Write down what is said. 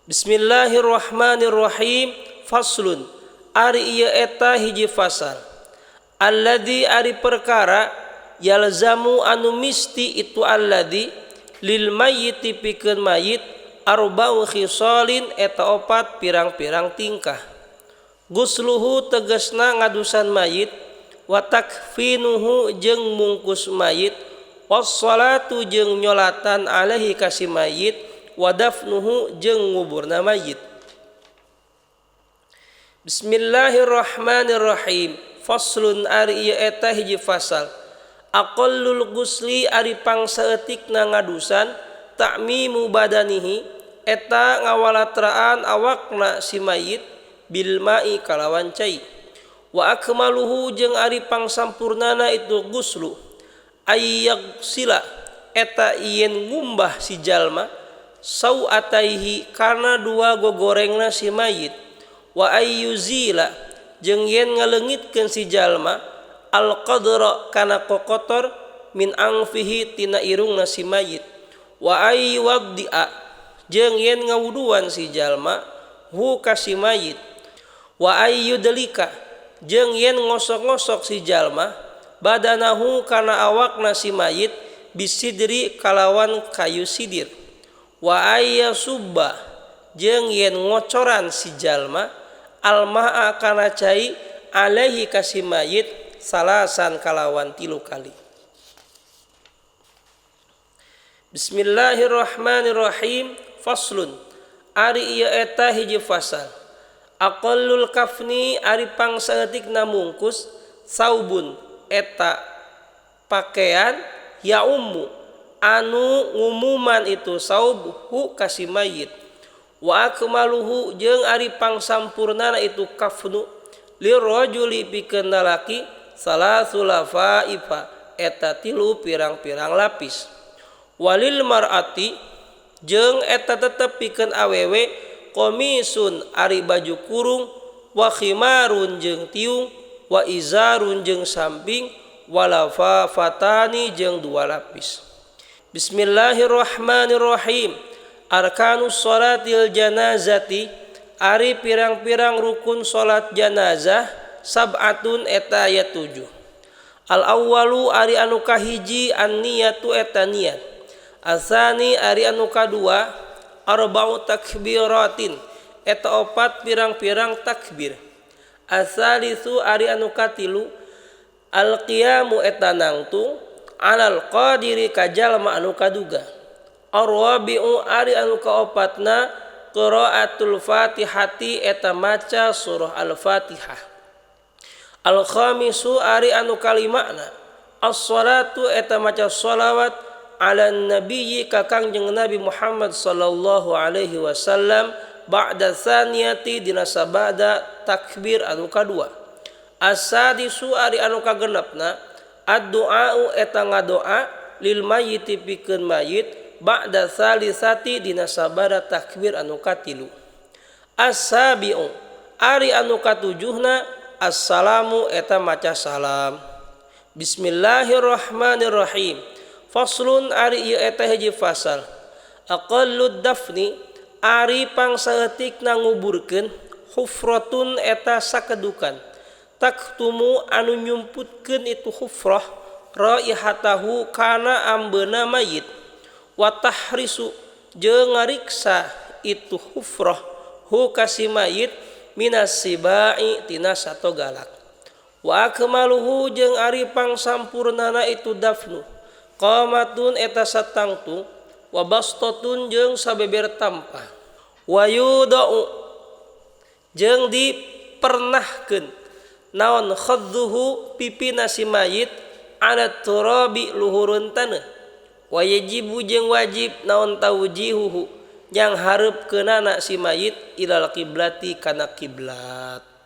Bismillahirrahmanirrahim. Faslun ari ieu eta hiji fasal. Alladzi ari perkara yalzamu anu misti itu alladzi lil mayyiti pikeun mayit arba'u khisalin eta opat pirang-pirang tingkah. Gusluhu tegasna ngadusan mayit wa takfinuhu jeung mungkus mayit wassalatu jeung nyolatan alaihi ka si mayit wa dafnuhu jeung nguburna mayit. Bismillahirrahmanirrahim. Faslun ari ieu eta hiji fasal. Aqallul ghusli ari pangsaeutikna ngadusan ta'mimu badanihi eta ngawalatraan awakna si mayit bil ma'i kalawan cai. Wa akmaluhu jeung ari pangsampurnana itu ghuslu ayyagsila eta yen ngumbah si jalma sauataihi kana dua gogorengna si mayit wa ayyuzila jeung yen ngaleungitkeun si jalma alqadra kana kokotor min angfihi tina irungna si mayit wa ayyuwaddi'a jeung yen ngawuduan si jalma hu ka si mayit wa ayyudlika jeung yen ngosok-ngosok si jalma badanahu kana awakna si mayit bisidri kalawan kayu sidir wa ayyasubba jeung yen ngocoran si jalma almaa kana cai alaihi ka si mayit salasan kalawan 3 kali. Bismillahirrahmanirrahim. Faslun ari ieu eta hiji fasal. Aqallul kafni ari pangsaeutikna mungkus saubun eta pakaian ya ummu anu ngumuman itu saubhu ka si mayit wa akmaluhu jeung ari pangsampurnana itu kafnu lirrajuli pikeun lalaki salasu lafaifa eta 3 pirang-pirang lapis walil mar'ati jeung eta tetep pikeun awewe komisun ari baju kurung wa khimarun jeung tiung wa izarun jeung samping walafa fatani jeung 2 lapis. Bismillahirrahmanirrahim. Arkanus sholatil janazati ari pirang-pirang rukun salat janazah sab'atun eta aya 7. Al awwalu ari anu kahiji an niyatu eta niat. Asani ari anu kadua arba'u takbiratin eta 4 pirang-pirang takbir. Asalisu ari anu katilu al qiyamu eta nangtung alal qadiri ka jalma anu kaduga. Arwabi'u ari anu kaopatna qiraatul fatihati eta maca surah al-fatihah. Al khamisu ari anu kalimana as-salatu eta maca sholawat ala nabiyyi ka Kangjeng Nabi Muhammad sallallahu alaihi wasallam ba'da tsaniyati dina sabada takbir anu kadua. As-sadisu ari anu kagenepna ad-du'a'u eta ngadoa lil mayyiti pikeun mayit ba'da salisati dina sabada takbir anu katilu. As-sabi'u ari anu katujuhna assalamu eta maca salam. Bismillahirrahmanirrahim. Faslun ari ieu eta hiji fasal. Aqallud dafni ari pangsaeutikna nguburkeun hufratun eta sakedukan taktumu anu nyumputkeun itu hufrah raihatahu kana ambeuna mayit wa tahrisu jeung ngariksa itu hufrah hu ka si mayit minas sibai tina sato galak wa akmaluhu jeung ari pangsampurnana itu dafnu qamatun eta satangtung wa bastatun jeung sabeber tampah wa yudau jeung dipernahkeun naon khadduhu pipina si mayit ala turabi luhurun taneuh wa yajibu jeung wajib naon taujihuhu yang hareup keunana si mayit ilal kiblati kana kiblat.